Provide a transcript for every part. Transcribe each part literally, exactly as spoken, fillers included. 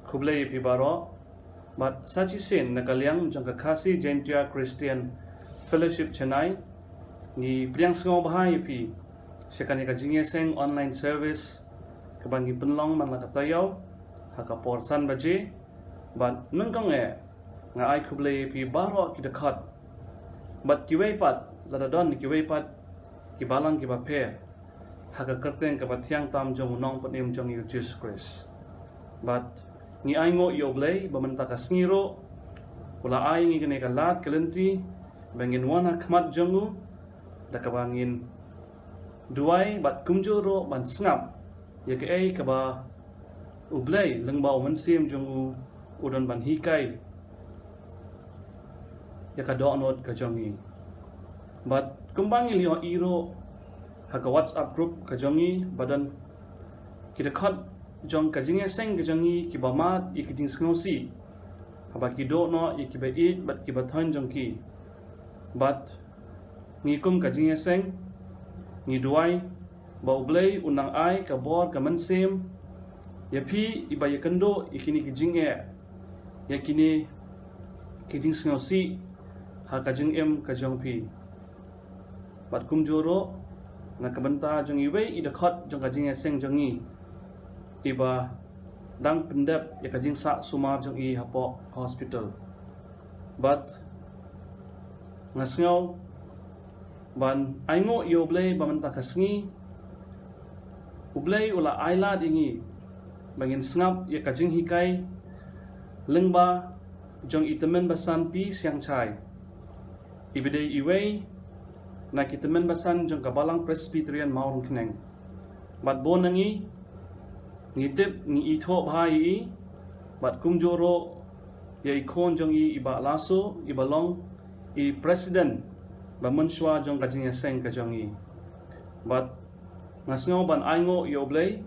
Khublei ïa phi baroh. Bad sa shisien na ka liang jong ka Khasi Jaintia Christian Fellowship Chennai, ngi pdiang sngewbha ïa phi sha kane ka jingïaseng online service kaba ngi pynlong man la ka taïew ha ka por san baje. Bad nyngkong eh nga ai khublei ïa phi baroh ki dkhot bad kiwei pat, lada don kiwei pat ki balang kiba pher, ha ka kyrteng kaba thiang tam jong u Nongpynim jong ngi u Jisu Khrist. Bad ngi ainguh ïa U Blei ba mynta ka sngi ruh u la ai ngi kane ka lad ka lynti ba ngin wan ha khmat jong u, da kaba ngin duwai bad kumjuh ruh ban sngap ïa kaei kaba U Blei lyngba u Mynsiem jong u u don ban hikai ïa ka dohnud ka jong ngi. Bad kumba ngi la ïohi ruh ha ka WhatsApp group ka jong ngi, ba don ki dkhot jong ka jingïaseng ka jong ngi kiba mad ïa ki jingsngewsih haba ki duh noh ïa kiba ïeit bad kiba thoiñ jong ki. Bad ngi kum ka jingïaseng ngi duwai ba U Blei un nang ai ka bor ka mynsiem ïa phi, iba ïakynduh ïa kine ki jingeh, ïa kine ki jingsngewsih ha ka jingim ka jong phi. Bad kumjuh ruh na ka bynta jong iwei i dkhot jong ka jingïaseng jong ngi iba dang pyndep ïa ka jingsah sumar jong i hapoh hospital. Bad nga sngew ban ainguh ïa U Blei ba mynta ka sngi U Blei u la ai lad ïa ngi ba ngin sngap ïa ka jinghikai lyngba jong i Tymmen Basan P Siangshai, iba dei iwei na ki Tymmen Basan jong ka Balang Presbyterian Mawryngkneng. Bad bun na ngi ngi tip, ngi ithuh bha ïa i, bad kumjuh ruh ïa i khun jong i, i Bah Lasso, iba long i president ba mynshuwa jong ka jingïaseng ka jong ngi. Bad nga sngew ban ainguh ïa U Blei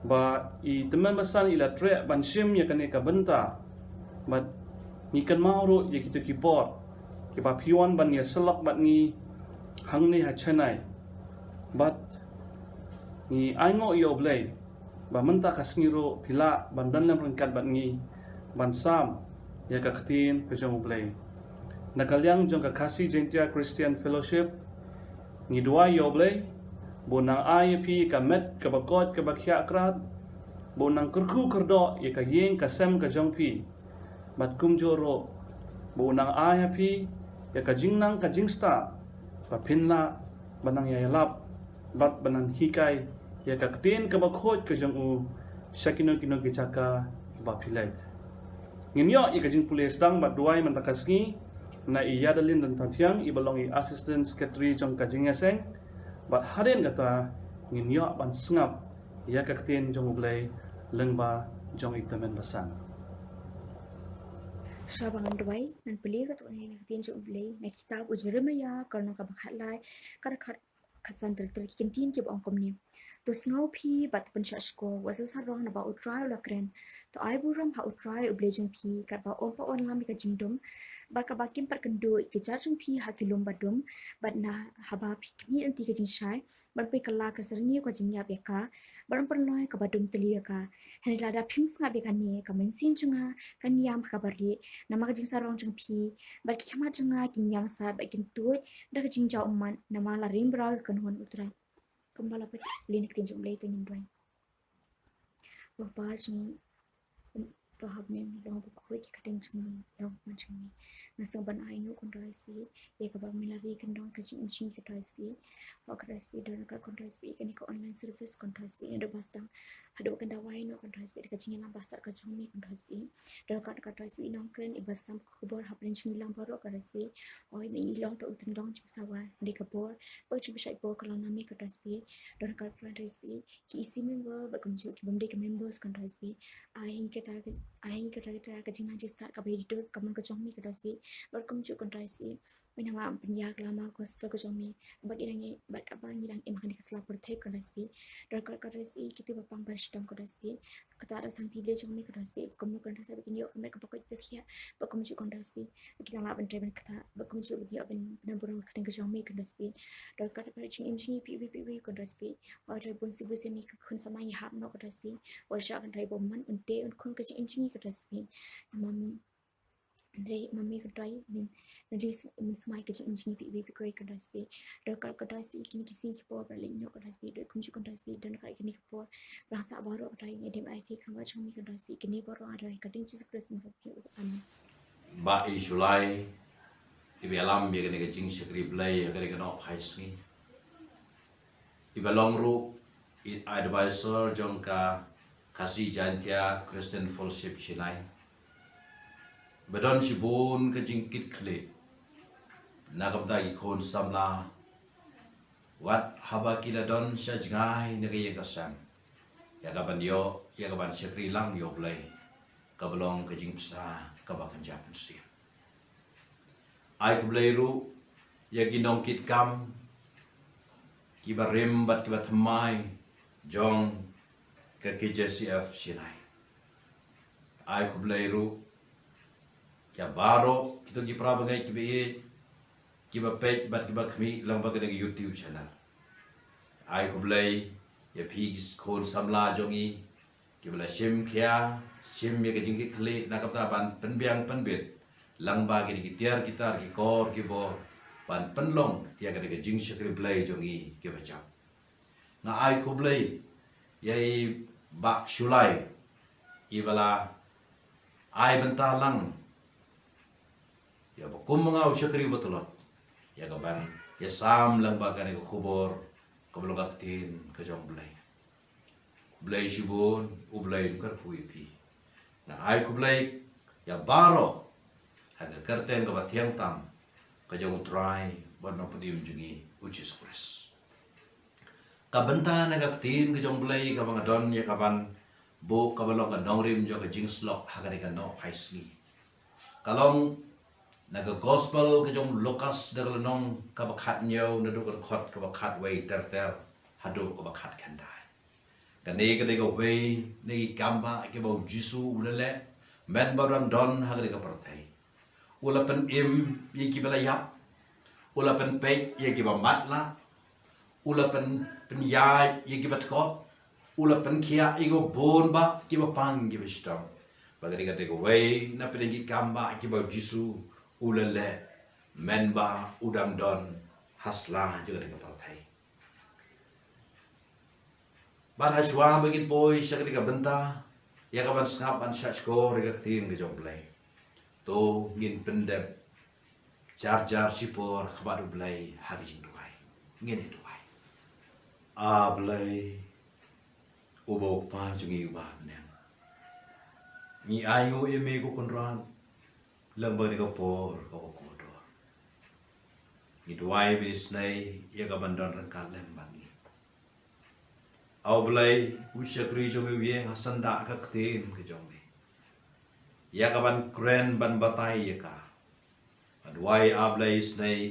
ba i Tymmen Basan i la treh ban shim ïa kane ka bynta. Bad ngi kynmaw ruh ïa kito ki por kiba phi wan ban ïasyllok bad ngi hangne ha Chennai. Bad ngi ainguh ïa U Blei ba mynta ka sngi ruh phi lah ban don lem ryngkat bad ngi ban sam ïa ka ktien ka jong U Blei. Na ka liang jong ka Khasi Jaintia Christian Fellowship ngi duwai ïa U Blei ba un nang ai ïa phi ka met kaba koit kaba khiah krad, ba un nang kyrkhu kyrdoh ïa ka ïing ka sem ka jong phi. Bad kumjuh ruh ba un nang ai ha phi ïa ka jingnang ka jingstad ba phin lah ban nang ïa ïalap bad ban nang hikai ïa ka ktien kaba khuid ka jong u sha kino kino ki jaka ba phi leit. Ngin ïoh ïa ka jingpule sdang bad duwai mynta ka sngi na i Ïadalin Dantanthiang, iba long i Assistant Secretary jong ka jingïaseng. Bad hadien kata ngin ïoh ban sngap ïa ka ktien jong U Blei lyngba jong i Tymmen Basan. Shwa ba ngan duwai, ngan pule katto katne na ka ktien jong U Blei na ka kitab u Jeremaïah, ka lynnong kaba khatlai, ka dkhot khatsan, ter ter ki kyntien kiba ong kumne: To sngew phi bad to pynshah shkor, wat sngewsarong naba U Trai u la kren. To ai burom ha U Trai U Blei jong phi, katba um pat wallam ïa ka jingdum, bad katba kim pat kynduh ïa ki kjat jong phi ha ki lum ba dum, bad na haba phi khmih lynti ka jingshai, ban poi kylla ka syrngiew ka jingïap ïa ka, bad ban pynlong ïa kaba dum tylli ïa ka. Hynrei lada phim sngap ïa kane, ka mynsiem jong nga kan ïam ha kaba rieh namar ka jingsarong jong phi, bad ki khmat jong nga kin ïam sat bad kin tuid da ka jingjaw ummat namar la ring mraw ïa ka kynhun U Trai. Kumba la pule na ka ktien jong U Blei, to ngin duwai. Ko Kpa jong ngi, Kpa ha bneng, long bakhuid ïa ka kyrteng jong me, long ban jong me. Nga sngew ban ainguh, ko Trai Blei, ïa kaba me la ri kyndong ka jingim jong ngi, ko Trai Blei. Ko Trai Blei, don ryngkat, ko Trai Blei, kane ka online service, ko Trai Blei, naduh ba sdang haduh kynda wai noh, ko Trai Blei, da ka jingïalam ba stad ka jong me, ko Trai Blei. Don ryngkat, ko Trai Blei, i nongkren, iba sam ka khubor ha bneng jong ngi lang baroh, ko Trai Blei. Oi, me i long tang u tyndong jong sawa, hynrei ka bor, bad jingpynshait bor ka long na me, ko Trai Blei. Don ryngkat, ko Trai Blei, ki E C member bad kumjuh ki bym dei ki members, ko Trai Blei. Ai ha ngi kata, ai ha ngi kata, kata ka jingnang jingstad kaba ïeit, ka mon ka jong me, ko Trai Blei. Bad kumjuh, ko Trai Blei, me nang wan pynïar ka lama gospel ka jong me, bad ngi dang, bad kaba ngi dang im ha kane ka sla pyrthei, ko Trai Blei. Don ryngkat, ko Trai Blei, kito ba pang ba shitom, kynrad sbi. Kata da sangti Blei jong me, kynrad sbi, ba kumno kynrad sbi kin ïoh ka met kaba koit ba khiah, ba kumjuh kynrad sbi ba kin lah ban trei ban kata, ba kumjuh ban ïoh ban, ban burom ka kyrteng ka jong me, kynrad sbi. Dei ka da ka jingim jong ngi phi, phi, phi, kynrad sbi. Wat rai bun sibun sien ngi ka khun samla ngi hap noh, kynrad sbi. Wat sha kynrad bymman un tei un khun ka jingim jong ngi, kynrad sbi. Namar Hynrei ma me, kynrad, men, men ris, men smai ka jingim jong ngi phi, phi, phi, kynrad sbi. Dei ka, kynrad sbi, kine ki sngi ki por ba la leit noh, kynrad sbi, dei kumjuh, kynrad sbi, don ka kine ki por ba la sah baroh, kynrad, ngi dem aiti kham ba jong me, kynrad sbi, kine baroh, kynrad, ka kyrteng Jisu Khrist ngi ïa phi. Amen. Bah Ishulai, iba ïalam ïa kane ka jingshakri Blei ha kane ka Nohphai Sngi. Iba long ruh i advisor jong ka Khasi Jaintia Christian Fellowship Chennai. Ba don shibun ka jingkitkhlieh na ka bynta ki khun samla, wat haba ki la don sha jngai na ka ïing ka sem, ïa ka ban ïoh, ïa ka ban shakri lang ïa U Blei, kaba long ka jingbsa kaba kynja mynsiem. Ai khublei ruh ïa ki nongkitkam, kiba rim bad kiba thymmai jong ka K J C F Chennai. Ai khublei ruh ïa baroh kito ki para bangeit kiba ïeit, kiba peit bad kiba khmih lyngba kane ka YouTube channel. Ai khublei ïa phi ki khun samla jong ngi, kiba la shim khia, shim ïa ka jingkitkhlieh na ka bynta ban pynbiang pynbit lyngba kine ki tiar ki tar, ki kor ki bor, ban pynlong ïa kane ka jingshakri Blei jong ngi kiba jop. Nga ai khublei ïa i Bah Shulai, iba la ai bynta lang ïa ba kum ma nga u shakri ba tlot, ïa ka ban ïasam lyngba kane ka khubor kaba long ka ktien ka jong U Blei. Khublei shibun, U Blei un kyrkhu ïa phi. Nga ai khublei ïa baroh ha ka kyrteng kaba thiang tam ka jong U Trai bad Nongpynim jong ngi U Jisu Khrist. Ka bynta na ka ktien ka jong U Blei kaba nga don ïa ka ban buh, kaba long ka nongrim jong ka jingsyllok ha kane ka Nohphai Sngi, ka long na ka Gospel ka jong u Lukas, da ka lynnong kaba khathynñiew, naduh ka dkhot kaba khatwei ter ter haduh kaba khatkhyndai. Kane ka dei kawei na ki kambah kiba U Jisu u la leh mynba u dang don ha kane ka pyrthei. U la pynim ïa kiba la ïap, u la pynpeit ïa kiba matlah, u la pyn, pynïaid ïa kiba tkop, u la pynkhiah ïa kiba bun bah, kiba pang kiba shitom. Bad kane ka dei kawei na pdeng ki kambah kiba U Jisu u la leh mynba u dang don ha sla jong kane ka pyrthei. Bad ha shuwa ba ngin poi sha kane ka bynta ïa ka ban sngap ban shahshkor ïa ka ktien ka jong U Blei, to ngin pyndep jar jar shipor ha khmat U Blei ha ka jingduwai. Ngin ïa duwai. A Blei, uba U Kpa jong ngi uba ha bneng, ngi ainguh ïa me ko Kynrad lyngba kane ka por kaba kordor. Ngi duwai ba isynei ïa ka ban don ryngkat lem bad ngi. A U Blei, u shakri jong me u ïeng ha syndah ka ktien ka jong me, ïa ka ban kren ban batai ïa ka. Nga duwai A Blei isynei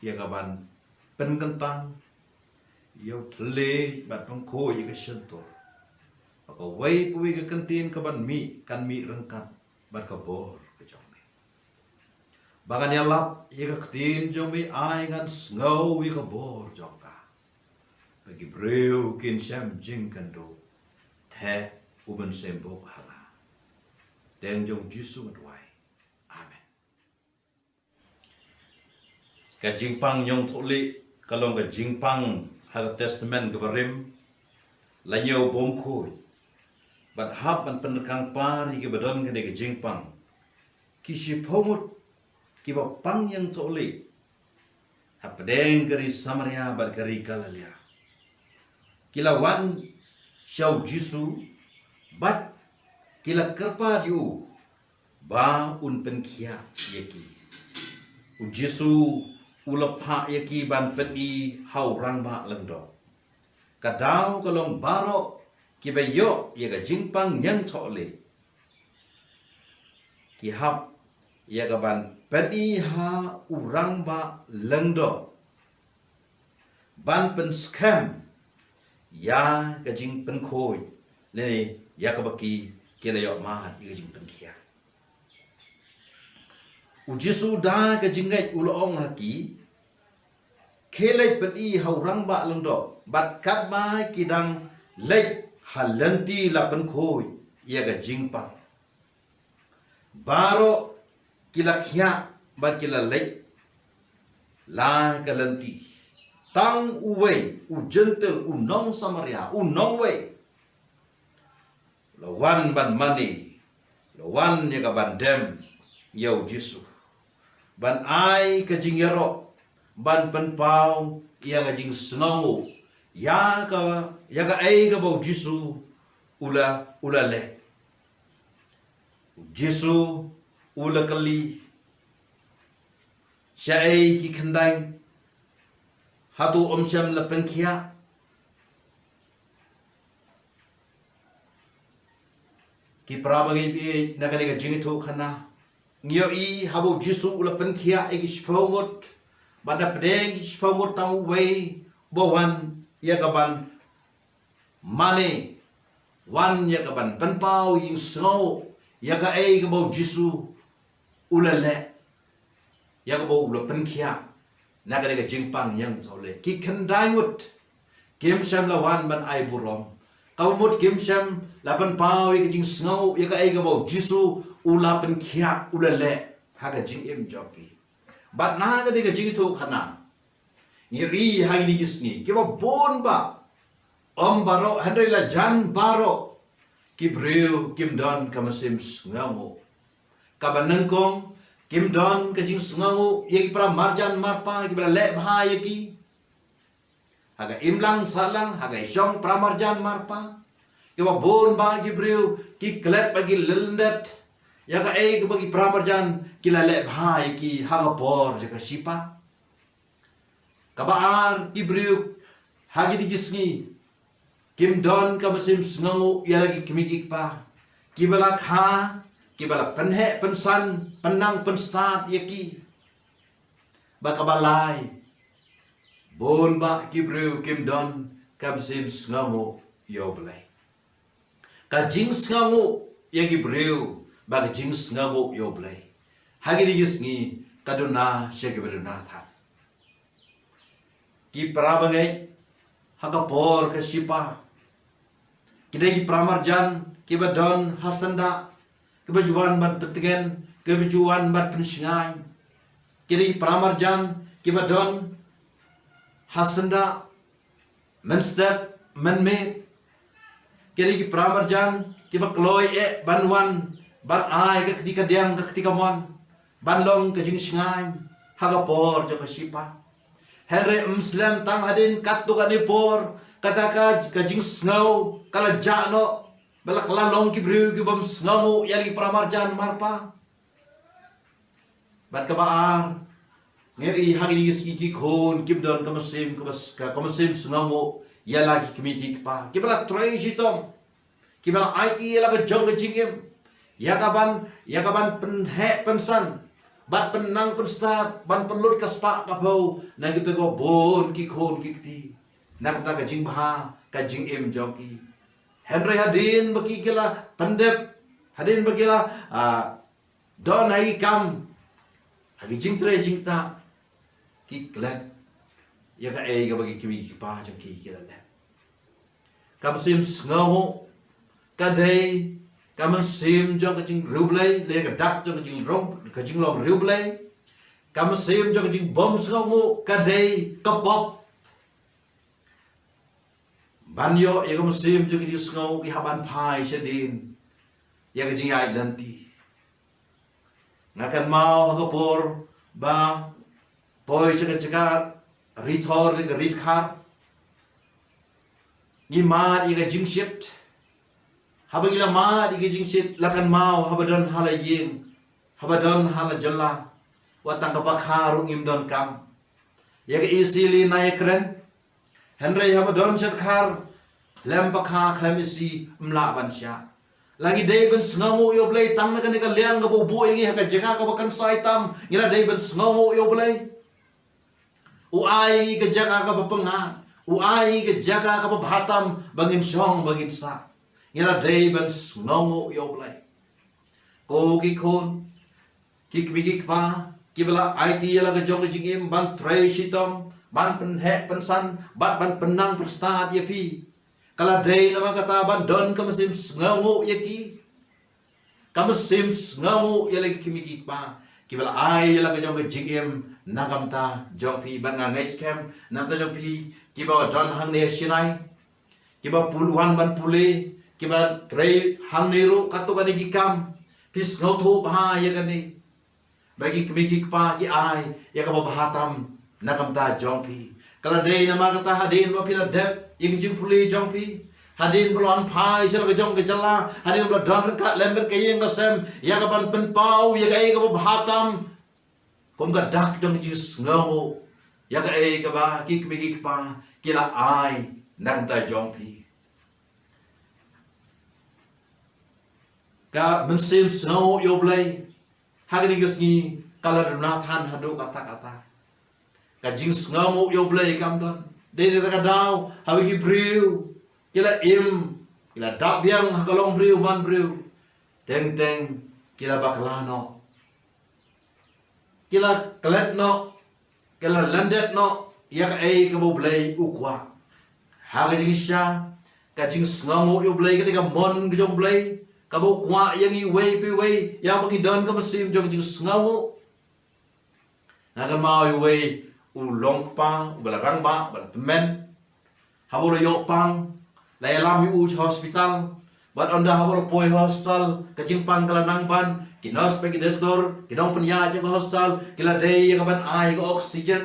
ïa ka ban pynkyntang, ïa u thylliej bad pynkhuid ïa ka shyntur, ba kawei pa kawei ka kyntien ka ban mih kan mih ryngkat bad ka bor ka jong me. Ba ngan ïalap ïa ka ktien jong me, ai ngan sngew ïa ka bor jong ka, ba ki briew kin shem jingkynduh, theh u Mynsiem Bakhuid ha nga. Kyrteng jong U Jisu nga duwai. Amen. Ka jingpang ñiangthohlieh ka long ka jingpang ha ka Testament kaba rim, la ñiew bymkhuid. Bad hap ban pynryngkang par ïa kiba don kane ka jingpang, ki shiphew ngut kiba pang ñiangthohlieh hapdeng ka ri Samaria bad ka ri Galilaia. Ki la wan sha U Jisu bad ki la kyrpad ïa u ba un pynkhiah ïa ki. U Jisu u la phah ïa ki ban pyni ha u Rangbah Lyngdoh. Ka daw ka long baroh kiba ïoh ïa ka jingpang ñiangthohlieh ki hap ïa ka ban pyni ha u Rangbah Lyngdoh ban pynskhem ïa ka jingpynkhuid ne ïa kaba ki ki la ïoh mad ïa ka jingpynkhiah. U Jisu da ka jingngeit u la ong ha ki, khie leit pyni ha u rangbah lyngdoh. Bad katba ki dang leit ha lynti la pynkhuid ïa ka jingpang. Baroh ki la khiah bad ki la leit la ka lynti. Tang uwei u Jentil, u nong Samaria, u nongwei la wan ban mane, la wan ïa ka ban dem ïa u Jisu, ban ai ka jingïaroh, ban pynpaw ïa ka jingsngewnguh ïa ka, ïa kaei kaba u Jisu u la, u la leh. U Jisu u la kylli, shaei ki khyndai? Hato ym shym la pynkhiah? Ki para bangeit, na kane ka jingïathuhkhana ngi ïohi haba u Jisu u la pynkhiah ïa ki shiphew ngut, bad na pdeng ki shiphew ngut tang uwei ba wan ïa ka ban mane, wan ïa ka ban pynpaw ïa ka jingsngew ïa kaei kaba u Jisu u la leh, ïa kaba u la pynkhiah na kane ka jingpang ñiangthohleiñ. Ki khyndai ngut kim shym la wan ban ai burom. Kaba mut kim shym la pynpaw ïa ka jingsngew ïa kaei kaba u Jisu u la pynkhiah, u la leh ha ka jingim jong ki. Bad na kane ka jingïathuhkhana ngi ïohi ha kine ki sngi kiba bun ba, ym baroh hynrei la jan baroh, ki briew kim don ka mynsiem sngewnguh. Kaba nyngkong, kim don ka jingsngewnguh ïa ki para marjan marpa kiba la leh bha ïa ki ha ka imlang sahlang, ha ka shong para marjan marpa. Kiba bun ba ki briew ki klet bad ki lyndet ïa kaei kaba ki para marjan ki la leh bha ïa ki ha ka por jong ka shipa. Kaba ar, ki briew ha kine ki sngi kim don ka mynsiem sngewnguh ïa la ki kmie ki kpa kiba la kha, kiba la pynheh pynsan, pynnang pynstad ïa ki. Bad kaba lai, bun ba ki briew kim don ka mynsiem sngewnguh ïa U Blei. Ka jingsngewnguh ïa ki briew bad ka jingsngewnguh ïa U Blei ha kine ki sngi ka duna sha kiba duna than. Ki para bangeit, ha ka por ka shipa ki dei ki para marjan kiba don ha syndah, kiba ju wan ban pyntngen, kiba ju wan ban pynshngaiñ. Ki dei ki para marjan kiba don ha syndah mynstep mynmiet. Ki dei ki para marjan kiba kloi eh ban wan ban ai ka kti kadiang, ka kti kamon, ban long ka jingshngaiñ ha ka por jong ka shipa. Hynrei ym slem tang hadien katto katne por kata ka, ka jingsngew ka la jah noh, ba la kylla long ki briew ki bym sngewnguh ïa la ki para marjan marpa. Bad kaba ar, ngi ïohi ha kine ki sngi ki khun kim don ka mynsiem, ka bas-, ka, ka mynsiem sngewnguh ïa la ki kmie ki kpa kiba la trei shitom, kiba la aiti ïa la ka jong ka jingim ïa ka ban, ïa ka ban pynheh pynsan bad pynnang pynstad, ban pynlut ka spah ka phew na kita kiba bun ki khun ki kti na ka bynta ka jingbha ka jingim jong ki. Hynrei hadien ba ki, ki la pyndep, hadien ba ki la, ah, don ha ki kam, ha ki jingtrei jingktah, ki klet ïa kaei kaba ki kmie ki kpa jong ki ki la leh. Ka mynsiem sngewnguh ka dei ka mynsiem jong ka jingriewblei, lane ka dak jong ka jingrong, ka jinglong riewblei. Ka mynsiem jong ka jingbym sngewnguh ka dei ka pop. Ban ïoh ïa ka mynsiem jong ka jingsngew, ki hap ban phai shadien ïa ka jingïaid lynti. Nga kynmaw ha ka por ba poi sha ka jaka ri thor lane ka ri dkhar, ngi mad ïa ka jingshit. Haba ngi la mad ïa ka jingshit, la kynmaw haba don ha la ïing, haba don ha la jylla, wat tang ka pakha ruh ngim donkam. Ïa ka isi lane ïa ka kren. Hynrei haba don sha dkhar, khlem pakha khlem isi ym lah ban shah. La ngi dei ban sngewnguh ïa U Blei tang na kane ka liang kaba u buh ïa ngi ha ka jaka kaba kynsai tam, ngi la dei ban sngewnguh ïa U Blei. U ai ïa ngi ka jaka kaba pyngngad, u ai ïa ngi ka jaka kaba bha tam ba ngin shong ba ngin sah. Ngi la dei ban sngewnguh ïa U Blei. Ko ki khun, ki kmie ki kpa, kiba la aiti ïa la ka jong ka jingim ban trei shitom, ban pynheh pynsan, bad ban pynnang pynstad ïa phi. Ka la dei namar kata ban don ka mynsiem sngewnguh ïa ki. Ka mynsiem sngewnguh ïa la ki kmie ki kpa, kiba la ai ïa la ka jong ka jingim na ka bynta jong phi. Bad nga ngeit skhem na ka bynta jong phi kiba don hangne ha Sinai, kiba pule wan ban pule, kiba trei hangne ruh katto katne ki kam, phi sngewthuh bha ïa kane. Ba ki kmie ki kpa ki ai ïa kaba bha tam na ka bynta jong phi. Ka la dei namar kata hadien ba phi la dep ïa ki jingpule jong phi, hadien ba la wan phai sha la ka jong ka jylla, hadien ba la don ryngkat lem bad ka ïing ka sem ïa ka ban pynpaw ïa kaei kaba bha tam, kum ka dak jong ka jingsngewnguh ïa kaei kaba ki kmie ki kpa ki la ai na ka bynta jong phi. Ka mynsiem sngewnguh ïa U Blei ha kane ka sngi ka la duna than haduh katta katta. Ka jingsngewnguh ïa U Blei kam don. Dei na kata ka daw haba ki briew ki la im, ki la dap biang ha ka longbriew manbriew, teng teng ki la bakla noh, ki la klet noh, ki la lyndet noh ïa kaei kaba U Blei u kwah. Ha ka jingshisha, ka jingsngewnguh ïa U Blei ka dei ka mon ka jong U Blei kaba u kwah ïa ngi iwei pa iwei, ïa ba ngi don ka mynsiem jong ka jingsngewnguh. Nga kynmaw ïa uwei u longkpa uba la rangbah, uba la tymmen. Haba u la ïoh pang, la ïalam ïa u sha hospital. Bad ynda haba u la poi hospital, ka jingpang ka la nang ban, ki nurse bad ki doktor ki nongpynïaid jong ka hospital ki la dei ïa ka ban ai ka oxygen.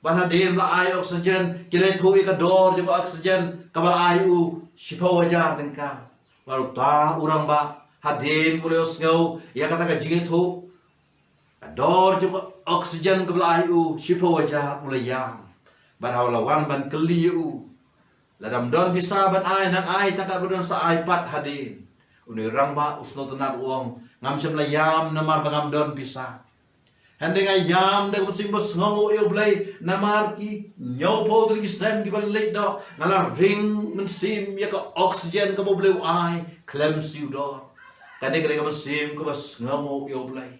Bad hadien ba la ai oxygen, ki la ïathuh ïa ka dor jong ka oxygen kaba la ai u, shiphew hajar tyngka. Bad uta u rangbah, hadien ba u la ïohsngew ïa kata ka jingïathuh, ka dor jong ka oxygen kaba la ai u, shiphew hajar, u la ïam. Bad haba la wan ban kylli ïa u, lada ym don pisa ban ai, nang ai tang katba don sa ai pat hadien. Une u rangbah u sngewtynnat u ong, ngam shym la ïam namar ba ngam don pisa. Hynrei nga ïam da ka mynsiem ba sngewnguh ïa U Blei namar ki hynñiewphew tylli ki snem kiba la leit noh, nga la ring mynsiem ïa ka oxygen kaba U Blei u ai khlem siew dor. Kane ka dei ka mynsiem kaba sngewnguh ïa U Blei.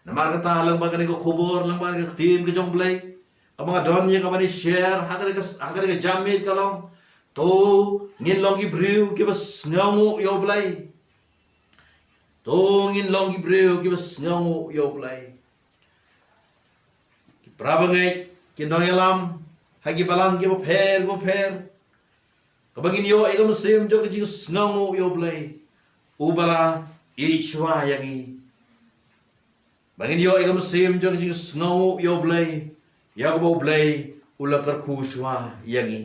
Namar kata, lyngba kane ka khubor, lyngba kane ka ktien ka jong U Blei, kaba nga don ïa ka ban share ha kane ka, ha kane ka janmiet ka long, to ngin long ki briew kiba sngewnguh ïa U Blei. To ngin long ki briew kiba sngewnguh ïa U Blei. Ki para bangeit, ki nongïalam ha ki balang kiba pher bapher, kaba ngin ïoh ïa ka mynsiem jong ka jingsngewnguh ïa U Blei uba la ïeit shuwa ïa ngi. Ba ngin ïoh ïa ka mynsiem jong ka jingsngewnguh ïa U Blei, ïa kaba U Blei u la kyrkhu shuwa ïa ngi.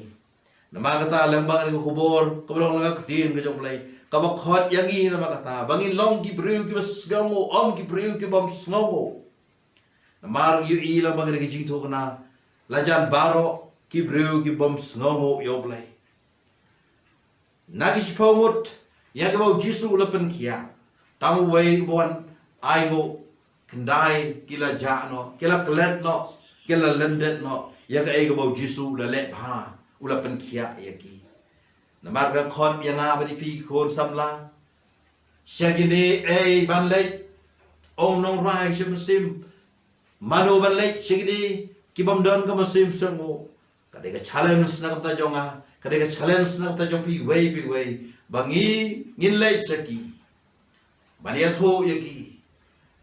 Namar kata, lyngba kane ka khubor kaba long lyngba ka ktien ka jong U Blei, kaba khot ïa ngi namar kata ba ngin long ki briew kiba sngewnguh, ym ki briew kibym sngewnguh. Namar ngi ïohi lyngba kane ka jingïathuhkhana, la jan baroh ki briew kibym sngewnguh ïa U Blei. Na ki shiphew ngut ïa kiba U Jisu u la pynkhiah, tang uwei uba wan ainguh, khyndai ki la jah noh, ki la klet noh, ki la lyndet noh ïa kaei kaba U Jisu u la leh bha, u la pynkhiah ïa ki. Namar ka khot ïa nga bad ïa phi ki khun samla, sha kine ei ban leit, ong nongrwai sha mynsiem, mano ban leit sha kine kibym don ka mynsiem sngewnguh. Ka dei ka challenge na ka bynta jong nga, ka dei ka challenge na ka bynta jong phi iwei pa iwei, ba ngi, ngin leit sha ki, ban ïathuh ïa ki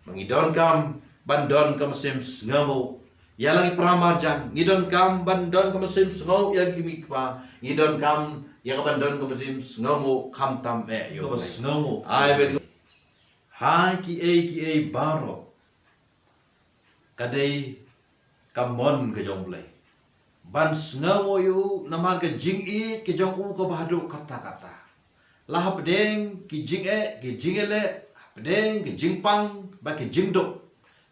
ba ngi donkam ban don ka mynsiem sngewnguh ïa la ki para marjan, ngi donkam ban don ka mynsiem sngewnguh ïa ki kmie ki kpa, ngi donkam ïa ka ban don ka mynsiem sngewnguh khamtam eh ïa kaba sngewnguh. Ai ba ha kiei kiei baroh, ka dei ka mon ka jong U Blei ban sngewnguh ïa u namar ka jingïeit ka jong u kaba haduh katta katta. La hapdeng ki jingeh, ki jingïaleh, hapdeng ki jingpang bad ki jingduk,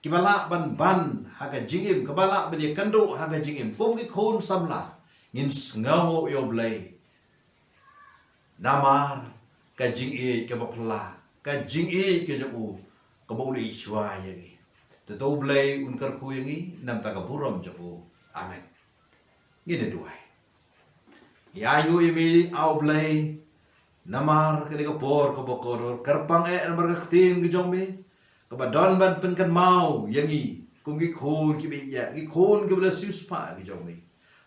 kiba lah ban ban ha ka jingim, kiba lah ban ïakynduh ha ka jingim kum ki khun samla, ngin sngewnguh ïa U Blei namar ka jingïeit kaba phylla, ka jingïeit ka jong u kaba u la ïeit shuwa ïa ngi. Te to U Blei un kyrkhu ïa ngi na ka bynta ka burom jong u. Amen. Ngin ïa duwai. Ïa ngi, ïa me, A U Blei, Namar kane ka por kaba kordor, kyrpang eh namar ka ktien ka jong me kaba don ban pynkynmaw ïa ngi kum ki khun kiba ïeit, ki khun kiba la siewspah ki jong me.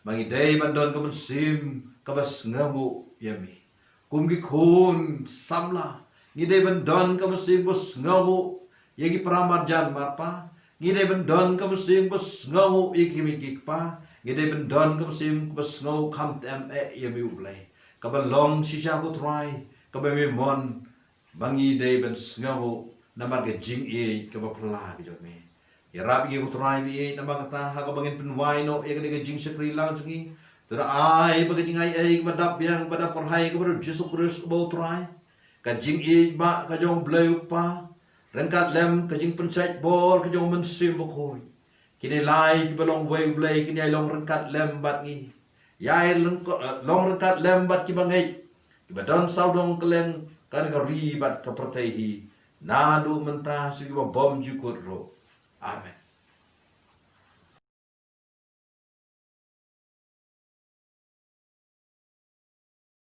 Ma ngi dei ban don ka mynsiem kaba sngewnguh ïa me. Kum ki khun samla, ngi dei ban don ka mynsiem ba sngewnguh ïa ki para marjan marpa. Ngi dei ban don ka mynsiem ba sngewnguh ïa ki kmie ki kpa. Ngi dei ban don ka mynsiem ba sngewnguh khamtam eh ïa me U Blei. Kaba long shisha ko Trai, kaba me mon ba ngi dei ban sngewnguh namar ka jingïeit kaba phylla ka jong me. Ïarap ïa ngi ko Trai ba ïeit, namar kata ha kaba ngin pynwai noh ïa kane ka jingshakri lang jong ngi, to da ai ba ka jingai ei kaba dap biang, ba dap kyrhai kaba U Jisu Khrist uba U Trai, ka jingïeit ba ka jong U Blei U Kpa, ryngkat lem ka jingpynshait bor ka jong U Mynsiem Bakhuid, kine lai kiba long uwei U Blei kin ïai long ryngkat lem bad ngi. Ïai long ryngkat lem bad kiba ngeit, kiba don sawdong kylleng kane ka ri bad ka pyrthei hi, naduh mynta sha kiba bymjukut ruh. Amen.